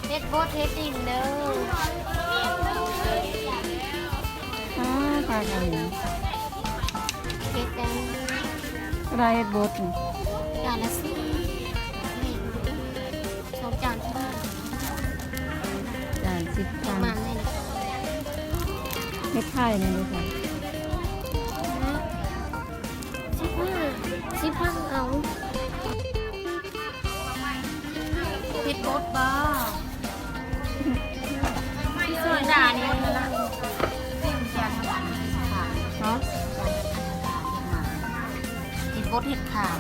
ເຮັດບົດເຮັດດິນເດີ. ອ້າ ປາກະເຮັດແຕ່ ເທົ່າໃດເຮັດບົດນີ້? ຈານລະສິບ ສອງຈານສິບ ຈານສິບພັນ ປະມານນີ້. ເຮັດໄຂ່ແມ່ນບໍ່? ສິບພັນ ສິບພັນເອົາ. ເຮັດບົດບໍ່? ຊິຊ່ອຍດ່ານີ້ນະ. ຮະ? ເຮັດບົດເຮັດຂາວ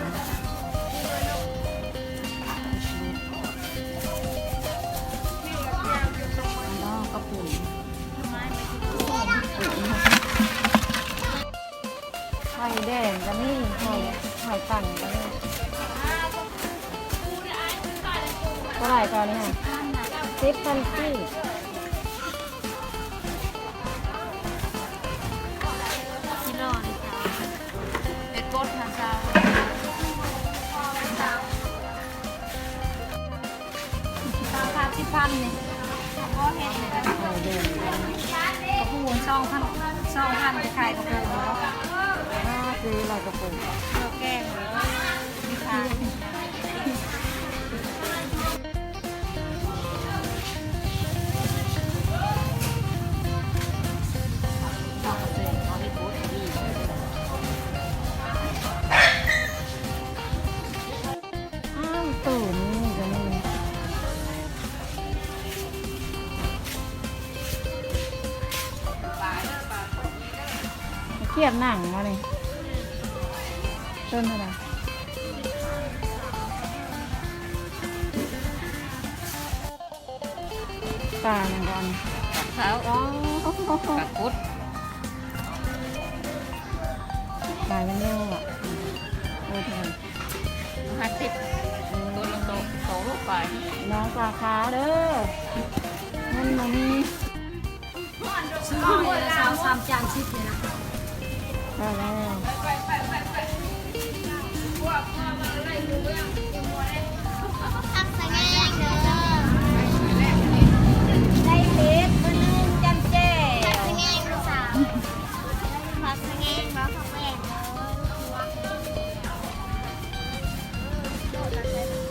ດອກກະປຸ້ນ. ຫອຍແດງກະມີ ຫອຍ ຫອຍປັງກະມີ. ເທົ່າໃດຕອນນີ້? ສິບພັນກີບ. ເຮັດບົດຫາຊາວ ຊາວ ສາມສິບພັນນີ້ ບໍ່ເຮັດ ກະປູສອງພັນ ສອງພັນ ໄປຂາຍກະປູ. ອ່າ ຊື້ຫຼາຍກະປູ ເພື່ອແກງ ອ້າວ ໂຕນີ້ກະມີ ຂຽບໜັງບໍ່ນີ້? ຕົ້ນເທົ່າໃດ? ປາຫຍັງກ່ອນ? ປາຂາວ ປາກຸດ ຫຼາຍແມ່ນແລ້ວອະ. ໂອ້ຍ ເທົ່າໃດ? ຫ້າສິບ ໂຕລະໂຕ ສອງໂລປາຍ. ນ້ອງປາຄາເດີ ເງິນບໍ່ມີ. ຊື້ໝົດລະຊາວສາມຈານສິບນີ້ນະ. ໄດ້ແລ້ວ ຜັກສະແງງເດີ ໄດ້ເພັດມື້ໜຶ່ງຈ້ຳແຈ່ວ ຜັກສະແງງສາມ ຜັກສະແງງບໍ່ ຜັກແວ່ນເດີ.